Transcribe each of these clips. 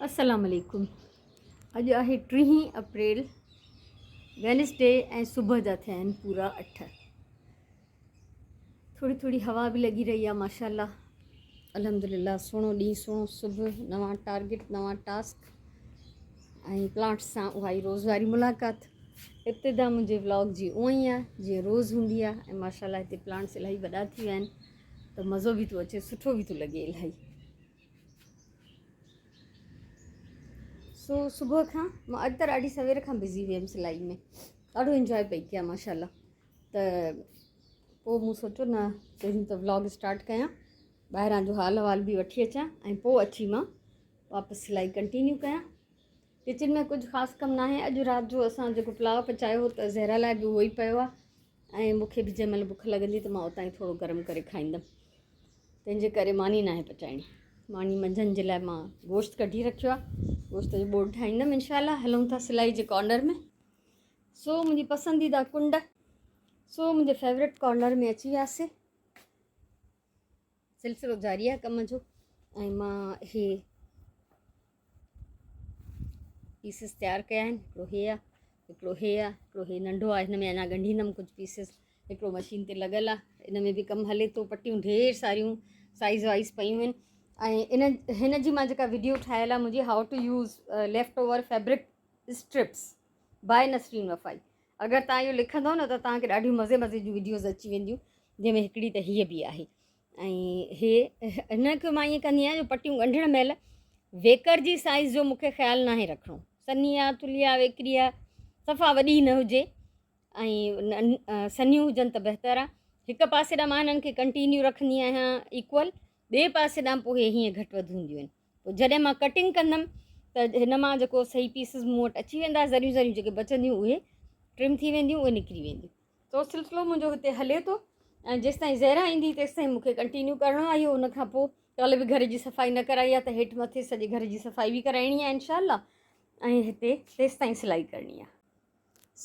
السلام عليڪم اڄ آهي ٽيهين اپريل وينسڊي ۽ صبح جا ٿيا آهن پورا اٺ. ٿوري ٿوري هوا به لڳي رهي آهي ماشاء الله الحمد لله سهڻو ڏينهن سهڻو صبح نوان ٽارگيٽ نوان ٽاسڪ ۽ پلانٽس سان اها ئي روز واري ملاقات ابتدا منهنجي ولاگ جي اونئن ئي آهي جيئن روز هوندي آهي ۽ ماشاء الله هتي پلانٽس الاهي وڏا ٿي ويا آهن ته مزو به ٿو اچي سٺو به ٿو لڳي الاهي سو صبح کان مان اڄ ته ڏاڍي سوير کان بزي هيم سلائي ۾ ڏاڍو انجوائي پئي ڪيان ماشاء الله ته پوء مون سوچيو نه پهريون ته ولاگ اسٽارٽ ڪيان ٻاهران جو حال احوال به وٺي اچان ۽ پوء اچي مان واپس سلائي ڪنٽينيو ڪيان ڪچن ۾ ڪجهه خاص ڪم ناهي اڄ رات جو اسان جيڪو پلاء پچايو هو ته زهرا لاء به اهو ئي پيو آهي ۽ مون کي به جنهن مهل بک لڳندي ته مان اتان ئي ٿورو گرم ڪري کائيندم تنهن جي ڪري ماني ناهي پچائڻي. ماني منجهند جي لاء مان گوشت ڪڍي رکيو آهي. گوشت جو ٻوڙ ٺاهيندم انشاء الله. هلون ٿا سلائي جي ڪارنر ۾. سو منهنجي پسنديده ڪنڊ. سو منهنجي فيورٽ ڪارنر ۾ اچي وياسي. سلسلو جاري آهي ڪم جو ۽ مان هي پيسز تيار ڪيا آهن هڪڙو هي آهي هڪڙو هي آهي هڪڙو هي ننڍو آهي هن ۾ اڃا ڳنڍيندم ڪجهه پيسز هڪڙو مشين تي لڳل آهي ان ۾ به ڪم هلي ٿو پٽيون ڍير ساريون سائز وائز پيون آهن ۽ ان هن جي مان جيڪا وڊيو ٺاهيل آهي منهنجي how to use left over fabric strips by Nasreen Wafai اگر تان اهو لکندو نه ته تان کي ڏاڍيون مزي مزي جون وڊيوز اچي وينديون جنهن ۾ هڪڙي ته هيء به آهي ۽ هي هن کي مان ائين ڪندي آهيان جو پٽيون ڳنڍڻ مهل ويڪر جي سائز جو مونکي خيال ناهي رکڻو سنهي آ ٿلهي آ ويڪري آ صفا وڏي نه هجي ۽ سنهيون هجن ته بهتر آ هڪ پاسي ڏانهن مان هنن کي ڪنٽينيو رکندي آهيان ايڪول ٻئي پاسي ڏانهن پوء هي هيئن گهٽ وڌ هونديون آهن پوء جڏهن مان ڪٽنگ ڪندم ته هن مان جيڪو صحيح پيسز مون وٽ اچي ويندا ذريون ذريون جيڪي بچنديون اهي ٽرم ٿي وينديون اهي نڪري وينديون سو سلسلو منهنجو هتي هلي ٿو ۽ جيستائين زهرا ايندي تيستائين مون کي ڪنٽينيو ڪرڻو آهي اهو ان کان پوء ڪالهه به گهر جي صفائي نه ڪرائي آهي ته هيٺ مٿي سڄي گهر جي صفائي به ڪرائڻي آهي انشاء الله ۽ هتي تيستائين سلائي ڪرڻي آهي.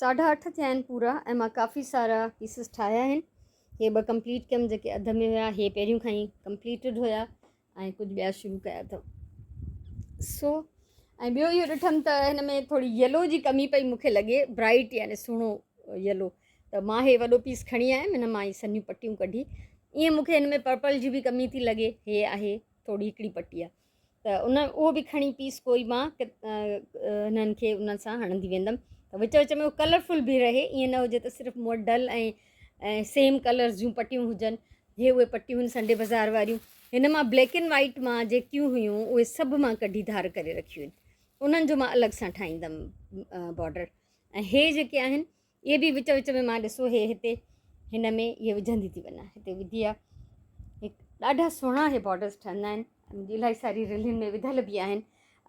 ساڍا اٺ ٿيا آهن پورا ۽ مان ڪافي سارا پيسز ٺاهيا آهن هي ٻه ڪمپليٽ ڪيم جيڪي اڌ ۾ هيا هي پهريون کان ئي ڪمپليٽيڊ هيا ۽ ڪجهه ٻيا شروع ڪيا اٿم سو ۽ ٻيو اهو ڏٺم ته هن ۾ ٿوري يلو جي ڪمي پئي مونکي لڳي برائٽ يعني سهڻو يلو ته مان هي وڏو پيس کڻي آيم هن مان هي سنهيون پٽيون ڪڍي ائين مونکي هن ۾ پرپل جي به ڪمي ٿي لڳي هي آهي ٿوري هڪڙي پٽي آهي ته ان اهو به کڻي پيس ڪوئي مان هنن کي انهن سان هڻندي ويندم ته وچ وچ ۾ ڪلرفل به رهي ائين نه هجي ته صرف مون وٽ ڊل ۽ ۽ سيم ڪلرز جون پٽيون هجن هي اهي پٽيون هن سنڊي بازار واريون هن مان بليڪ اينڊ وائيٽ مان جيڪيون هيون اهي سڀ مان ڪڍي ڌار ڪري رکيون آهن انهن جو مان الڳ سان ٺاهيندم بارڊر ۽ هي جيڪي آهن اهي به وچ وچ ۾ مان ڏسو هي هتي هن ۾ اهي وجهندي ٿي وڃان هتي وڌي آ هڪ ڏاڍا سهڻا هي بارڊرز ٺهندا آهن منهنجي الاهي ساري رلين ۾ وڌل به آهن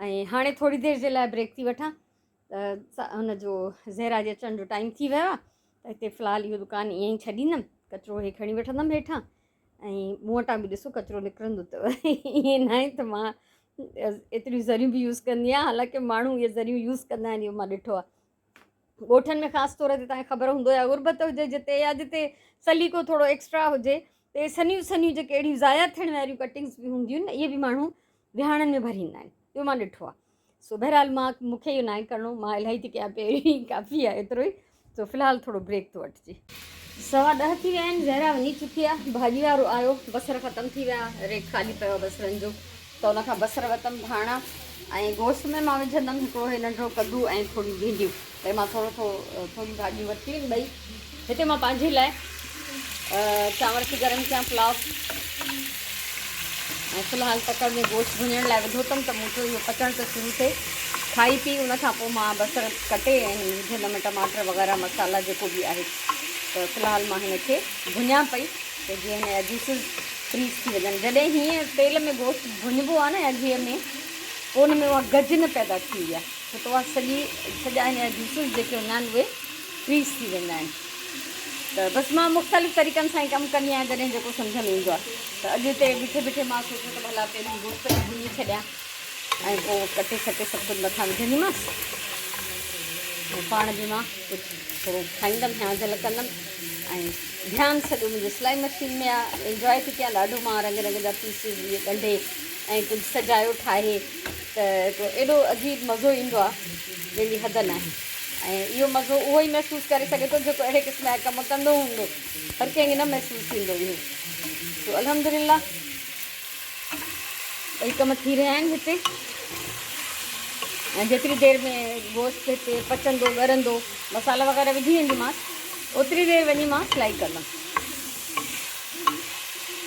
۽ هاڻي ٿوري دير جي لاء بريڪ ٿي وٺان ته هن جو زهرا جي اچڻ جو ٽائيم ٿي ويو آهي ته هتي في الحال اهو دڪان ائين ئي ڇڏيندم ڪچرو هي کڻي وٺندم هيٺان ۽ مون وٽان به ڏسو ڪچرو نڪرندو اٿو ائين ناهي ته مان ايتريون ذريون به يوز ڪندي آهيان حالانڪه ماڻهو اهي ذريون يوز ڪندا آهن اهو مان ڏٺو آهي ڳوٺن ۾ خاص طور تي تانکي خبر هوندو يا غربت هجي جتي يا جتي سليقو ٿورو ايڪسٽرا هجي ته سنهيون سنهيون جيڪي اهڙيون ضايع ٿيڻ واريون ڪٽنگس به هونديون آهن اهي به ماڻهو وهاڻن ۾ ڀريندا آهن اهو مان ڏٺو آهي سو بهرحال مان مون کي اهو ناهي ڪرڻو مان الاهي ٿي ڪيان پهرين ئي ڪافي آهي ايترو ئي سو في الحال ٿورو بريڪ ٿو وٺجي. 10:15 ٿي ويا آهن زهرا وڃي چڪي آهي ڀاڄي وارو آيو بصر ختم ٿي ويا ريڪ خالي پيو آهي بصرن جو ته ان کان بصر ورتم ڌاڻا ۽ گوشت ۾ مان وجهندم هڪڙو هي ننڍڙو ڪدو ۽ ٿوريون ڀينڊيون ته مان ٿورو ٿورو ٿوريون ڀاڄيون ورتيون آهن ٻئي هتي مان پنهنجي لاء چانور ٿي گرم ڪيان پلاء ۽ في الحال تڪڙ ۾ گوشت ڀڃڻ لاء وڌو اٿم ته مون چيو اهو پچڻ ته شروع ٿئي کائي پي ان کان پوء مان بصر ڪٽي ۽ هن ۾ وجهندم ٽماٽر وغيره مصالحا جيڪو به آهي ته في الحال مان هن کي ڀڃان پئي ته جيئن هن جا جوسز فريز ٿي وڃن جڏهن هيئن تيل ۾ گوشت ڀڃبو آهي نه يا گيهه ۾ پوء ان ۾ اها گج نه پيدا ٿيندي آهي ڇو ته اها سڄي سڄا هن جا جوسز جيڪي هوندا آهن اهي فريز ٿي ويندا آهن ته بس مان مختلف طريقن سان ئي ڪم ڪندي آهيان جڏهن جيڪو سمجهه ۾ ايندو آهي ته اڄ هتي بيٺي بيٺي مان سوچيو ته ڀلا پهرين گوشت کي ڀڃي ڇڏيان ۽ پوء ڪٽي سٽي سڀ ڪجهه مٿان وجهنديمانس ۽ پاڻ به مان ڪجهه ٿورو کائيندم هيانجل ڪندم ۽ ڌيان سڄو منهنجي سلائي مشين ۾ آهي انجواء ٿي ڪيان ڏاڍو مان رنگ رنگ جا پيسز اهي ڳنڍي ۽ ڪجهه سجايو ٺاهي. ته هڪڙو ايڏو عجيب مزو ايندو آهي جنهن جي حد ناهي ۽ اهو مزو اهو ئي محسوس ڪري سگهي ٿو جيڪو اهڙي قسم جا ڪم ڪندو هوندو، هر ڪنهن کي نه محسوس ٿيندو اهو. سو الحمدلله ٻئي ڪم ٿي رهيا آهن هتي ۽ جيتري دير ۾ گوشت هتي پچندو ڳرندو مصالحا وغيره وجهي وينديمانس اوتري دير وڃي مان سلائي ڪندم.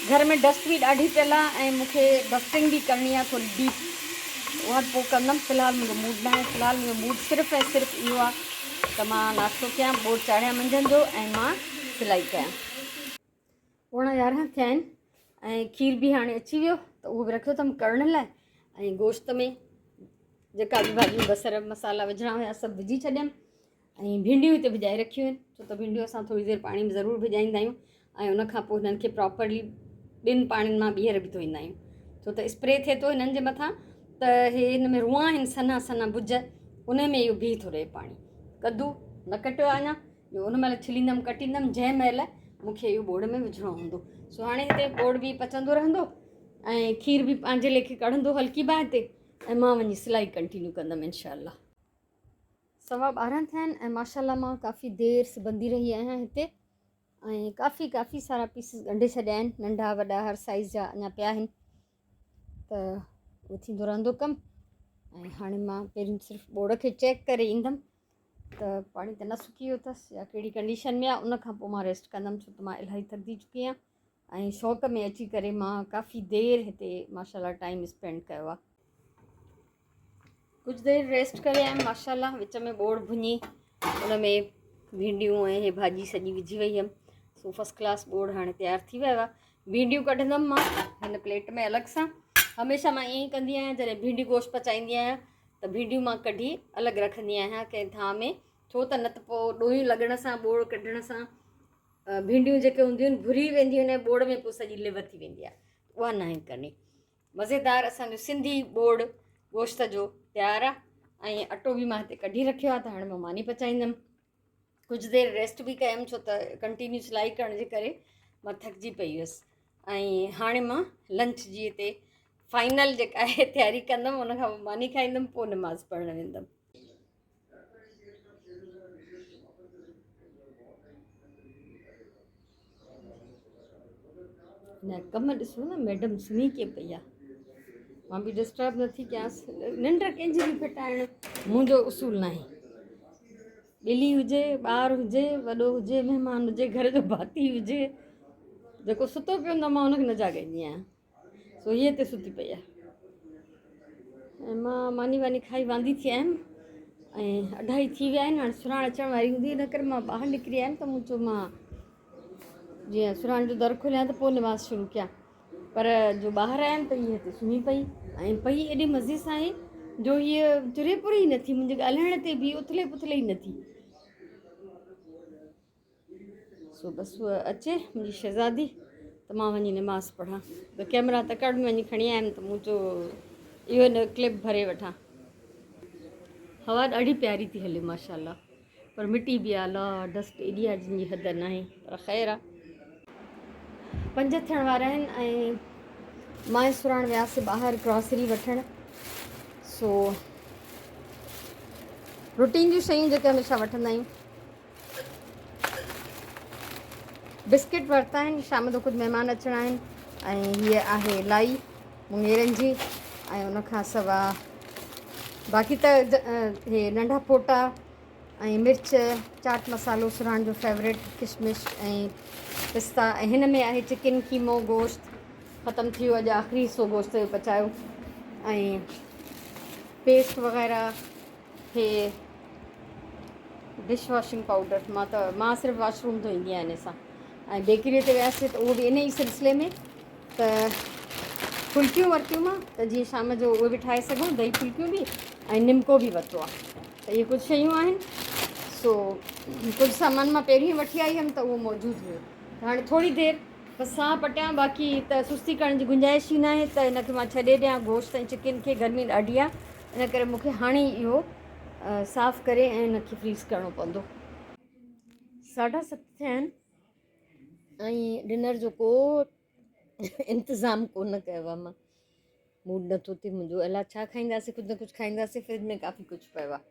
گهر ۾ ڊسٽ به ڏاڍي پيل آ ۽ مون کي ڊسٽنگ به ڪرڻي آ ٿوري ڊيپ اها به پوء ڪندم في الحال منهنجو موڊ ناهي في الحال منهنجو موڊ صرف ۽ صرف اهو آ ته مان ناشتو ڪيان ٻوڙ چاڙهيان منجهند جو ۽ مان سلائي ڪيان. 10:45 ٿيا آهن ۽ کير به هاڻي اچي ويو ته اهو به رکيو اٿم ڪرڻ لاء ۽ گوشت ۾ جيڪا به ڀاڄيون بصر مصالحا وجهڻا هيا سڀ وجهي ڇڏيم ۽ ڀينڊيون هتي ڀڄائي رکيون آهن ڇو ته ڀينڊيون اسان ٿوري دير پاڻي ۾ ضرور ڀڄائيندا آهيون ۽ ان کان پوء هنن کي پراپرلي ٻن پاڻين مان ٻيهر به ڌوئيندا آهيون ڇو ته اسپري ٿئي ٿو هنن جي مٿان ته هي هن ۾ روئا آهن سنها سنها بج ان ۾ اهو بيهي ٿو رهي پاڻي. ڪدو نه ڪٽيو آهي اڃا جو ان مهل ڇليندم ڪٽيندم جنهن مهل مون کي اهو ٻوڙ ۾ وجهڻو هوندو. سو هاڻي هتي ٻوڙ به پچندو رهندو ۽ کير به پنهنجي ليکي ڪڙهندو هلڪي باهه تي ۽ مان وڃي سلائي ڪنٽينيو ڪندم انشاء الله. 12:15 ٿيا آهن ۽ ماشاء الله مان ڪافي دير سبندي رهي آهيان هتي ۽ ڪافي ڪافي سارا پيسز ڳنڍي ڇڏيا آهن ننڍا وڏا هر سائز جا اڃا پيا آهن ته اهو ٿيندو رهندو ڪم ۽ هاڻي مان پهرين صرف ٻوڙ کي چيڪ ڪري ايندم ته پاڻي ته نه سڪي ويو اٿس يا ڪهڙي ڪنڊيشن ۾ آهي ان کان پوء مان ريسٽ ڪندم ڇو ته مان الاهي ٿڪجي چڪي آهيان ۽ شوق ۾ اچي ڪري مان ڪافي دير هتي ماشاء الله ٽائيم اسپينڊ ڪيو آهي. ڪجهه دير ريسٽ ڪري آيم ماشاء الله وچ ۾ ٻوڙ ڀڃي ان ۾ ڀينڊيون ۽ هي ڀاڄي سڄي وجهي وئي هيم سو فرسٽ ڪلاس ٻوڙ هاڻي تيار ٿي ويو آهي. ڀينڊيون ڪڍندم مان هن پليٽ ۾ الڳ سان. هميشه مان ائين ئي ڪندي آهيان جڏهن ڀينڊي گوشت پچائيندي آهيان ته ڀينڊيون مان ڪڍي الڳ رکندي آهيان ڪنهن ٿانء ۾ ڇو ته نه ته پوء ڏويون لڳڻ سان ٻوڙ ڪڍڻ سان ڀينڊيون جيڪي هونديون آهن ڀري وينديون آهن ۽ ٻوڙ ۾ پوء سڄي لو ٿي ويندي آهي اها ناهي ڪرڻي. مزيدار اسان جو سنڌي ٻوڙ گوشت جو تيار آ ۽ اٽو به مان هتي ڪڍي رکيو آ ته هاڻي مان ماني پچائيندم. ڪجهه دير ريسٽ به ڪيم ڇو ته ڪنٽينيو سلائي ڪرڻ جي ڪري مان ٿڪجي پئي هيس ۽ هاڻي مان لنچ جي هتي فائنل جيڪا آهي تياري ڪندم ان کان پوء ماني کائيندم پوء نماز پڙهڻ ويندم. نه ڪم ڏسو نه ميڊم سمهي ڪيئن پئي آ مان به ڊسٽرب نه ٿي ڪيانس ننڊ ڪنهن جي به ڦٽائڻ منهنجو اصول ناهي ٻلي هجي ٻار هجي وڏو هجي مهمان هجي گهر جو ڀاتي هجي جيڪو ستو پيو هوندو مان ان کي نه جاڳائيندي آهيان سو هيء هتي ستي پئي آهي ۽ مان ماني واني کائي واندي ٿي آيم ۽ اڍائي ٿي ويا آهن هاڻي سرهاڻ اچڻ واري هوندي ان ڪري مان ٻاهر نڪري آيم ته مون چيو مان جيئن سرهاڻ جو در کوليان ته پوء نماز شروع ڪيان پر جو ٻاهر آيم ته هيء هتي سمهي پئي ۽ پئي ايڏي مزي سان آهي جو هيء چري پري ئي نٿي منهنجي ڳالهائڻ تي به اٿلي پٿلي ئي نٿي سو بس هوء اچي منهنجي شهزادي ته مان وڃي نماز پڙهان ته ڪئميرا تڪڙ ۾ وڃي کڻي آيم ته مون چيو اهو هن ڪلپ ڀري وٺان. هوا ڏاڍي پياري ٿي هلي ماشاء الله پر مٽي به آ لا ڊسٽ ايڏي آ جن جي حد ناهي پر خير آ. 5 ٿيڻ وارا آهن ۽ مان ۽ سراڻ وياسي ٻاهر گراسري وٺڻ سو روٽين جون شيون جيڪي هميشه وٺندا آهيون بسڪٽ ورتا آهن شام جو ڪجهه مهمان اچڻا آهن ۽ هيء آهي لائي مڱيرن جي ۽ ان کان سوا باقي ته هي ننڍا ڦوٽا ۽ مرچ چاٽ مسالو سرهاڻ جو فيورٽ ڪشمش ۽ پستا ۽ هن ۾ آهي چڪن قيمو گوشت ختم ٿي ويو اڄ آخري حصو گوشت جو پچايو ۽ پيسٽ وغيره هي ڊش واشنگ پائوڊر مان ته مان صرف واش روم ڌوئيندي آهيان ان سان ۽ بيڪري تي وياسي ته اهو به ان ئي سلسلي ۾ ته ڦلڪيون ورتيون مان ته جيئن شام جو اهي به ٺاهي سگهون دهي ڦلڪيون به ۽ نمڪو به ورتو آهي ته اهي ڪجهه شيون آهن سو ڪجهه سامان مان پهريون وٺي آئي هيم ته اهو موجود هيو هاڻي ٿوري دير بس ساهه پٽيان باقي ته سستي ڪرڻ جي گنجائش ئي ناهي ته هن کي مان ڇڏي ڏيان گوشت ۽ چڪن کي گرمي ڏاڍي آهي ان ڪري مون کي هاڻي ئي اهو صاف ڪري ۽ ان کي فريز ڪرڻو پوندو. 7:30 ٿيا آهن ۽ ڊنر جو ڪو انتظام ڪونه ڪيو آهي مان. موڊ نٿو ٿئي منهنجو. الاء ڇا کائينداسين، ڪجهه نه ڪجهه کائينداسين، فرج ۾ ڪافي ڪجهه پيو آهي.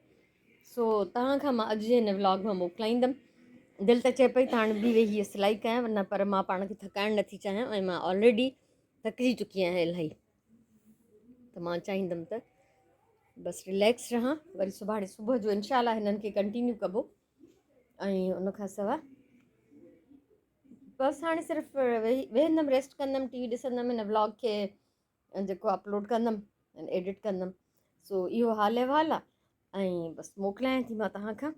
سو توهان کان مان اڄ جي هن ولاگ مان موڪلائيندم. دل ته چئي پئي ته هاڻي به ويهي سلائي ڪيان ورنه، پر مان پاڻ کي ٿڪائڻ نٿي چاهيان ۽ مان آلريڊي ٿڪجي چڪي آهيان الاهي، ته مان چاهيندم ته بس رليڪس رهان. وري سڀاڻي صبح جو انشاء الله هنن کي ڪنٽينيو ڪبو ۽ ان کان سواء بس هاڻي صرف ويهندم، ريسٽ ڪندم، ٽي وي ڏسندم، هن ولاگ کي جيڪو اپلوڊ ڪندم ۽ ايڊٽ ڪندم. سو اهو حال احوال آ ۽ بس موڪلايان ٿي مان توهان کان.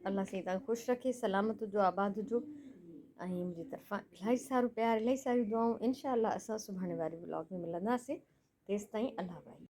الله سائين توهان خوش رکي، سلامت هجو، آباد هجو ۽ منهنجي طرفان الاهي سارو پيار، الاهي ساريون دعائون. انشاء الله اسان سڀاڻي واري ولاگ ۾ ملنداسين، تيستائين الله ڀائي.